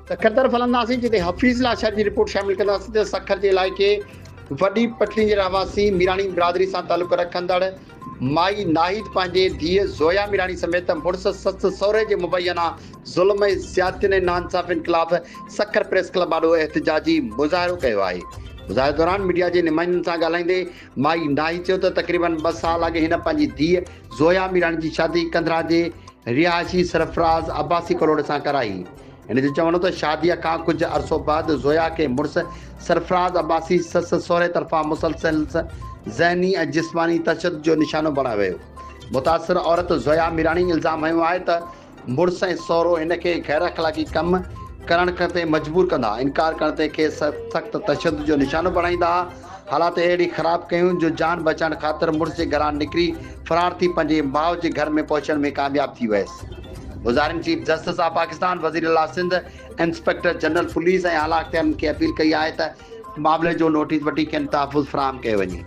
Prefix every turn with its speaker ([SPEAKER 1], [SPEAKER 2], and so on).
[SPEAKER 1] سکر طرف هلنداسين جتي حفيظ لاشاري جي رپورٽ شامل ڪنداسين ته سکر جي علائقي وڏي پٽڙي جي رهواسي ميراڻي برادري سان تعلق رکندڙ مائي ناهيد پنهنجي ڌيء زويا ميراڻي سميت مڙس سس سهري جي مبينا ظلم ۽ زيادتين ۽ ناانصافين خلاف سکر پريس ڪلب آڏو احتجاجي مظاهرو ڪيو آهي. مظاهري دوران ميڊيا جي نمائندن سان ڳالهائيندي مائي ناهيد چيو ته تقريبن ٻه سال اڳ هن پنهنجي ڌيء زويا ميراڻي جي شادي ڪنڌرا جي رهائشي سرفراز عباسي ڪلهوڙي سان ڪرائي. هن جو چوڻ هو ته شاديء کان ڪجهه عرصو بعد زويا کي مڙس سرفراز عباسي سس سهري طرفان مسلسل ذهني ۽ جسماني تشدد جو نشانو بڻايو ويو. متاثر عورت زويا ميراڻي الزام هنيو آهي ته مڙس ۽ سهرو هن کي غير اخلاقي ڪم ڪرڻ تي مجبور ڪندا، انڪار ڪرڻ تي کيس سخت تشدد جو نشانو بڻائيندا ها، حالات اهڙي خراب ڪيون جو جان بچائڻ خاطر مڙس جي گهران نڪري فرار ٿي پنهنجي ماء جي گهر ۾ پهچڻ ۾ ڪامياب ٿي ويس. مظاهرين چيف جسٽس آف پاڪستان، وزير اعليٰ سنڌ، انسپيڪٽر جنرل پوليس ۽ اعليٰ اختيارين کي اپيل ڪئي آهي ته معاملي جو نوٽيس وٺي کين تحفظ فراهم ڪيو وڃي.